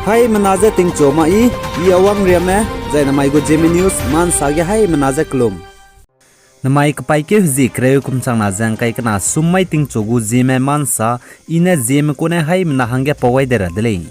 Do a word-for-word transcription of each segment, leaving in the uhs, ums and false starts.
Haimena je tingchu ma i, i Awang Riame, zai namai gu Zeme News Ma Nsa ge haimena je kelum. Namai kepaîkeu hezie kereu kum changna ze ngkai kena sum mai tingchu gu Zeme Ma Nsa, i ne Zeme kune haimena hangge pau gai de ra de lei.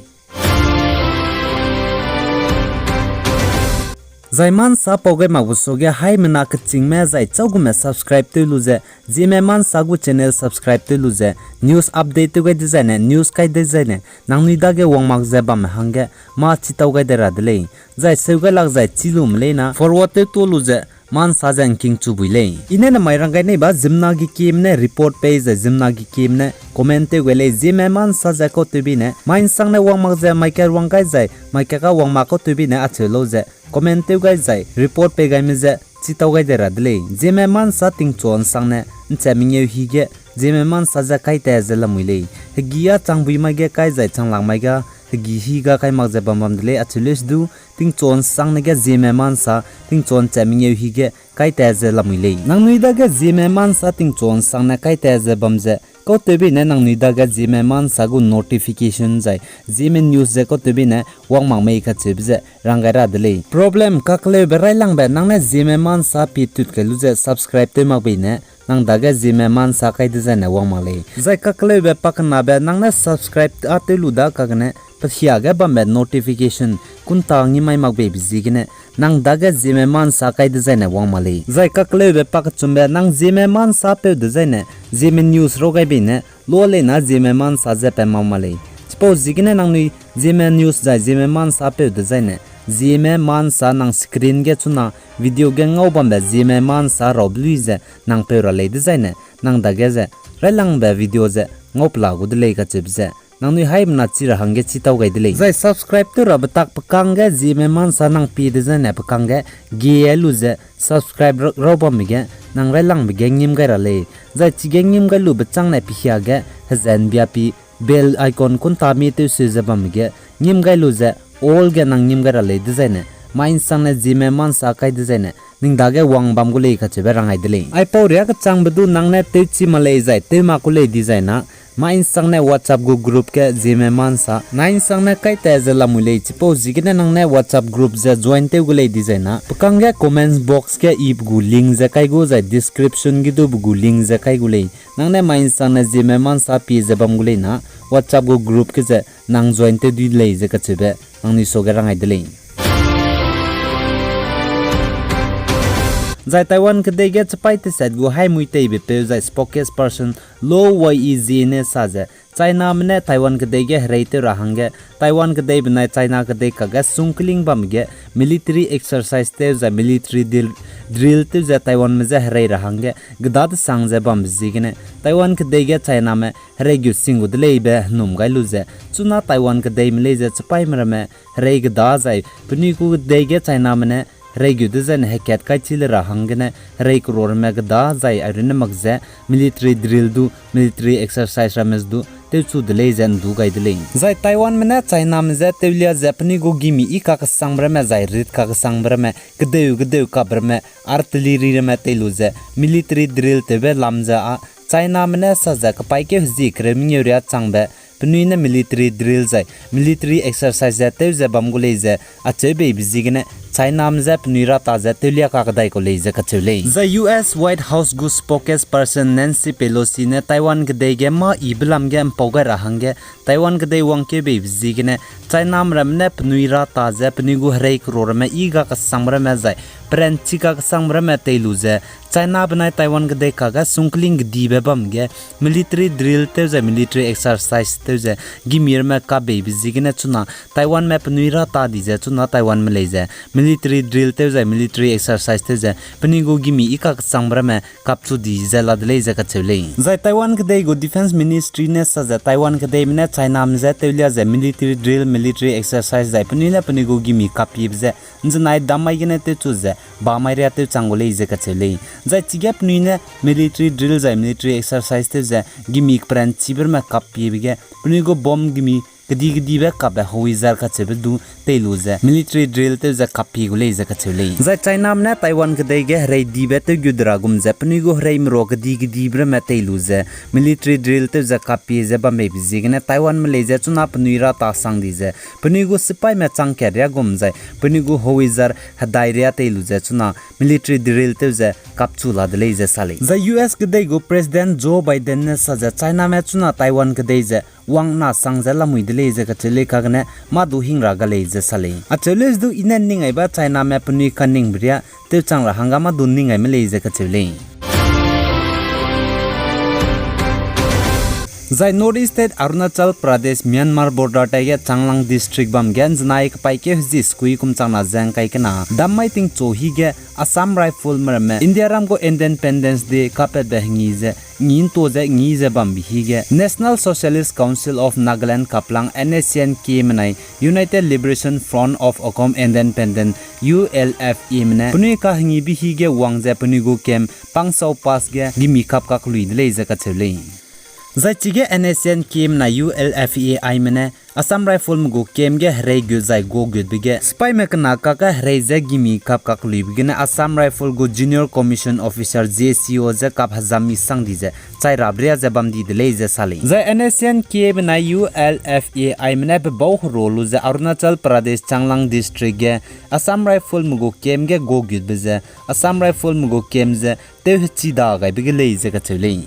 Zai Ma Nsa pau gai makbe suage haimena kechîngme zai châugume subscribe tew lu ze, Zeme Ma Nsa gu channel subscribe tew lu ze, news update tew gai dezaine, news kai dezaine, nangnui dage wang mak ze bamme hangge mâ chitau gai de ra de lei. Zai seu gai lak zai chî lume leine forward tew tuâ lu ze, Ma Nsa ze ngking chu bui lei. I ne namai rang gai nei ba ziemmena gekieme ne report pei zai ziemmena gekieme ne comment tew gai lei, Zeme Ma Nsa ze kautewbine mai nsangne wang mak ze mai ka ruang gai zai mai ka ga wang mak kautewbine acheu lau ze comment tew gai zai report pei gaime je chitau gai de ra de lei. Zeme Ma Nsa tingchu nsangne nchat mengeu hi ge Zeme Ma Nsa ze kai ta ze lamui lei. Hegi â changbui mai ge kai zai changlak mai ga hegi hi ga kai mak ze bam bam de lei acheu lei sedu, tingchu nsangne ge Zeme Ma Nsa tingchu nchat mengeu hi ge kai ta ze lamui lei. Nangnui dage Zeme Ma Nsa tingchu nsangne kai ta ze bam ze kautewbine nangnui dage Zeme Ma Nsa gu notification zai Zeme News ze kautewbine wang mak mei kacheube ze rang gai ra de lei. Problem kakeleube railangbe nang ne Zeme Ma Nsa pie tut kai lu ze subscribe tew mak bei ne nang dage Zeme Ma Nsa kai dezaine wang mak lei. Zai kakeleube pakenabe nang ne subscribe â tew lu da kagene pehia ge bambe notification kunta ngi mai mak beibe ziegene nang dage Zeme Ma Nsa kai dezaine wang mak lei. Zai kakeleube pakechumbe nang Zeme Ma Nsa peu dezaine Zeme News rau gai bei ne lua leina Zeme Ma Nsa ze pa mak mak lei. Chipau ziegene nangnui Zeme News zai Zeme Ma Nsa peu dezaine Zeme Ma Nsa nang screen ge chuna video ge ngau bambe Zeme Ma Nsa raube lui ze nang peu ra lei dezaine nang dage ze railangbe video ze ngau pela gu de lei kacheube ze nangnui haimena chi ra hangge chitau gai de lei. Zai subscribe tew rabe tak pekang ge Zeme Ma Nsa nang pie dezaine pekang ge ge lu ze subscribe ra-, rau bambe ge nang railangbe ge ngim gai ra lei. Zai chige ngim gai lube changne pehia ge hezenbia pi bell icon kunta mi tew seu ze bambe ge ngim gai lu ze all ge nang ngim gai ra lei dezaine mai nsangne Zeme Ma Nsa kai dezaine ning dage wang bam gu lei kacheube rang gai de lei. Aipau riakechangbe du nang ne tewchi mak lei zai tew mak gu lei dizaina mai nsangne WhatsApp gu group ge Zeme Ma Nsa nai nsangne kai ta ze lamui lei. Chipau ziegene nang ne WhatsApp group ze join tew gu lei dizaina pekang ge comments box ge ibe gu link ze kai gu zai description ge du be gu link ze kai gu lei. Nang ne mai nsangne Zeme Ma Nsa pie ze bam gu leina WhatsApp gu group ge ze nang join tew dui de lei ze kacheube nangnui suage rang gai de lei. Zai Taiwan kedei ge chipaî tesat gu haimui teibe peu zai spokesperson Lo Waiyi ne sa ze, Chiname ne Taiwan kedei ge hereitew ra hangge, Taiwan kedei benai China kedei kakge sungkling bam ge military exercise tew zai military dil-, drill tew ze Taiwanme je herei ra hangge gedadesang ze bambe ziegene, Taiwan kedei ge Chiname hereigeu sing gu de leibe henum gai lu ze, chuna Taiwan kedeime lei ze chipaîme ramme herei geda zai penui gu kedei ge Chiname ne hereigeu dezaine hekat kai chi le ra hanggene herei kero ramme geda zai airunne mak ze military drill du, military exercise ramme du tewchu de lei ze ndu gai de lei. Zai Taiwanme ne Chiname je tewlia ze penui gu gimi i kakesangbe ramme zai rit kakesangbe ramme, kedeu kedeu kabe ramme, artillery ramme tei lu ze military drill tewbe lam ze â, Chiname ne sa ze kepaîkeu hezie kereu mengeu riâ changbe penui ne military drill zai military exercise ze tew ze bam gu lei ze acheu beibe ziegene Chiname je penui ra ta ze tewlia kakdai kau lei ze kacheu lei. Zai U S White House gu spokesperson Nancy Pelosi ne Taiwan kedei ge mâ yibe lam ge mpau gai ra hangge Taiwan kedei wangkeu beibe ziegene Chiname ramme ne penui ra ta ze penui gu herei kero ramme i kakesangbe ramme zai peranchi kakesangbe ramme tei lu ze China benai Taiwan kedei kakge sungkling kedibe bam ge military drill tew zai military exercise tew ze gimi ramme kap beibe ziegene chuna Taiwanme penui ra ta di ze chuna Taiwanme lei ze military drill tew zai military exercise tew ze penui gu gimi i kakesangbe ramme kapchu di ze la de lei ze kacheu lei. Zai Taiwan kedei gu Defence Ministry ne sa ze Taiwan kedeime ne Chiname je tewlia ze military drill, military exercise zai penui ne penui gu gimi kappiebe ze nzenai dam mai gene tewchu ze ba mai riâ tewchang gu lei ze kacheu lei. Zai chige penui ne military drill zai military exercise tew ze gimi keperanchibe ramme kappiebe ge penui gu bomb gimi kedi-kedibe kapbe howitzer kacheube du tei lu ze military drill tew ze kap pie gu lei ze kacheu lei. Zai Chiname ne Taiwan kedei ge herei dibe tewgut ra gum ze penui gu herei merua kedi-kedibe ramme tei lu ze military drill tew ze kap pie ze bambeibe ziegene Taiwanme lei ze chuna penui ra ta sang di ze penui gu sipaime chang kat riâ gum zai penui gu howitzer hedai riâ tei lu ze chuna military drill tew ze kapchu la de lei ze sa lei. Zai U S kedei gu President Joe Biden ne sa ze Chiname chuna Taiwan kedei ze wang na sang ze lamui de lei ze kacheu lei kagene mâ du hing ra ga lei ze sa lei. Acheu lei du i ne ning aiba Chiname penui kaningbe riâ tewchang ra hangge mâ du ning aime lei ze kacheu lei. Zai North East State Arunachal Pradesh Myanmar border taige Changlang District bam ge ’nzenai kepaîkeu hezi sekui kum changna ze ’ngkai kena dam mai tingchu hige Assam Rifleme ramme Indiaram gu Independence Day kapatbe hengi ze ngi ’nto ze ngi ze bambe hige National Socialist Council of Nagaland kaplang N S C N K menai United Liberation Front of Akhom Independent, U L F A me ne penui kahengibe hige wang ze penui gu camp Pangsau Pass ge gimi kap kak lui de lei ze kacheu lei. Zai chige N S C N K menai U L F A aime ne Assam Rifleme gu camp ge herei gut zai go gutbe ge sipaîme kena kakge herei ze gimi kap kak luibe gene Assam Rifle gu Junior Commission Officer, J C O ze kap hezam mi sang di ze chai rabe riâ ze bam di de lei ze sa lei. Zai N S C N K menai U L F A aime ne pe bau hero lu ze Arunachal Pradesh Changlang District ge Assam Rifleme gu camp ge go gutbe ze Assam Rifleme gu camp ze tew hechi da gaibe ge lei ze kacheu lei.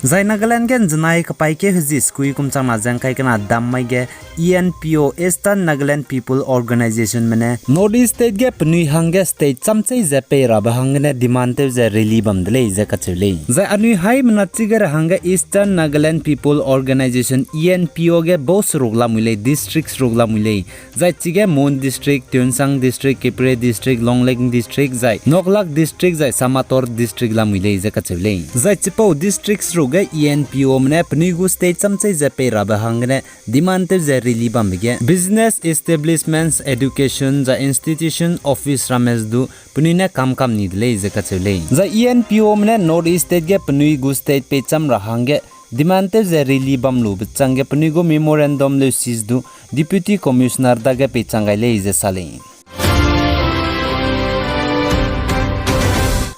Zai Nagaland ge ’nzenai kepaîkeu hezi sekui kum changna ze ’ngkai kena dam mai ge E N P O, Eastern Nagaland People Organizationme ne North East State ge penui hangge state chamchei ze pei rabe hanggene demand tew ze rally bam de lei ze kacheu lei. Zai anui haimena chige ra hangge Eastern Nagaland People Organization, E N P O ge bau seruk lamui lei, district seruk lamui lei. Zai chige Mon District, Tuensang District, Kiphire District, Longleng District, zai Noklak District, zai Shamator District lamui lei ze kacheu lei. Zai chipau district seruk ge E N P Ome ne penui gu state chamchei ze pei rabe hanggene demand tew ze rally bambe ge business establishments, education, zai institution office ramme du penui ne kam kam ni de lei ze kacheu lei. Zai E N P Ome ne North East State ge penui gu state peicham ra hangge demand tew ze rally bam lube changge penui gu memorandum leusis du Deputy Commissioner dage peichang gai lei ze sa lei.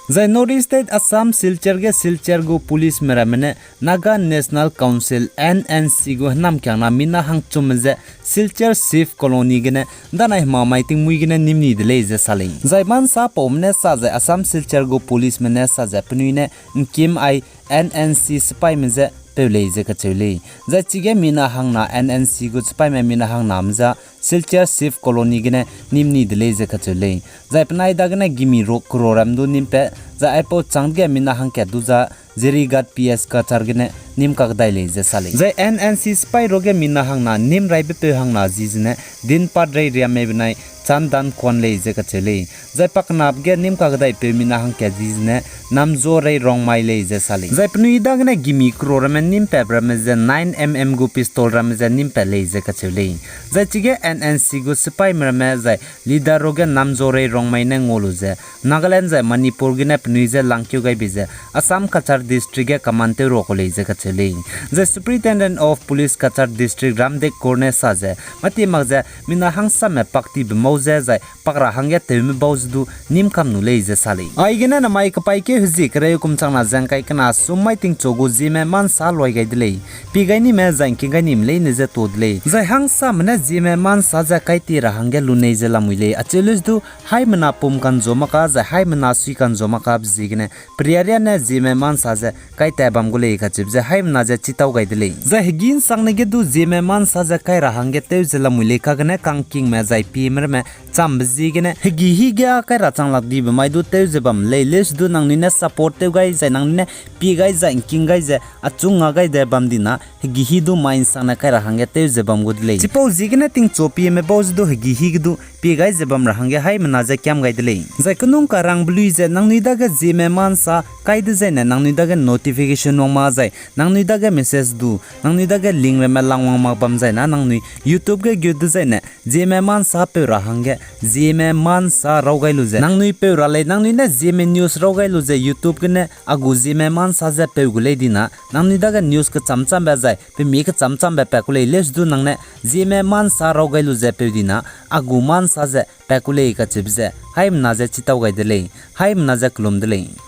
Zai North East State Assam Silchar ge Silchar gu policeme ramme ne Naga National Council, N N C gu henamkiangna mina hangchumme ze Silchar Chief Colony gene danai hemamai tingmuî gene nîm ni de lei ze sa lei. Zai mansa paume ne sa zai Assam Silchar gu policeme ne sa ze penui ne ’ngkim ai N N C sipaîme je peu lei ze kacheu lei. Zai chige mina hangna N N C gu sipaîme mina hangname je Silchar Chief Colony gene nîm ni de lei ze kacheu lei. Zai penai dagene gimi ro kero ram du nîm pat, zai aipau chang dege mina hangkat du je Jirighat P S Cachar gene nîm kakdai lei ze sa lei. Zai N N C sipaî ruage mina hangna nîm raibepeu hangna ji zene Dinpat Rei Riammei benai Chandan Khuan lei ze kacheu lei. Zai paknap ge nîm kakdaipeu mina hangkat ji zene Namzo Rei Rongmei lei ze sa lei. Zai penui dagene gimi kero ramme nîm pat ramme ze nine M M gu pistol ramme ze nîm pat lei ze kacheu lei. Zai chige N N C gu sipaîme ramme zai leader ruage Namzo Rei Rongmei ne ngau lu ze Nagaland zai Manipur gene penui je langkeu gaibe ze Assam Cachar District ge command tew ra kau lei ze kacheu lei. Zai Superintendent of Police Cachar District Ramdek Kaur ne sa ze mâtie mak ze mina hangsame paktibe mau ze zai pak ra hangge tewme bau ze du nîm kam nu lei ze sa lei. Aigene namai kepaîkeu hezie kereu kum changna ze ’ngkai kena sum mai tingchu gu Zeme mansa luai gai de lei. Pie gai nime zai ’ngking gai nime leine je ta de lei. Zai hangsame ne Zeme mansa ze kaitie ra hangge lunei ze lamui lei. Acheu lei du haimena pum kanzua mak ka zai haimena sui kanzua mak kabe ziegene periaria ne Zeme mansa ze kaitat bam gu lei kacheube ze haimena je chitau gai de lei. Zai hegî ’nsangne ge du Zeme mansa ze kai ra hangge tew ze lamui lei kagene kangkingme zai pieme ramme chambe ziegene hegî hi ge â kai ra chang lak dibe mai du tew ze bam lei. Leuse du nangnui ne support tew gai zai nangnui ne pie gai zai ’ngking gai ze achung nga gai de bam dina hegî hi du mai ’nsangne kai ra hangge tew ze bam gu de lei. Chipau ziegene tingchu pieme bau ze du hegî hi ge du pie gai ze bam ra hangge haimena je kiam gai de lei. Zai kenung karangbe lui ze nangnui dage Zeme mansa kai dezaine nangnui ge notification wang mak zai, nangnui dage message du, nangnui dage link ramme lang wang mak bam zai na, nangnui YouTube ge gut dezaine, Zeme Ma Nsa peu ra hangge, Zeme Ma Nsa raw gai lu ze nangnui peu ra lei, nangnui ne Zeme News raw gai lu ze YouTube gene a gu Zeme Ma Nsa ze peu gu lei di na, nangnui dage news kechâm châmbe zai, pe mi kechâm châmbe pat ku lei, leuse du nang ne Zeme Ma Nsa raw gai lu ze peu di na, a gu Ma Nsa ze pat ku lei kacheube ze, haimena ze chitau gai de lei, haimena ze kelum de lei.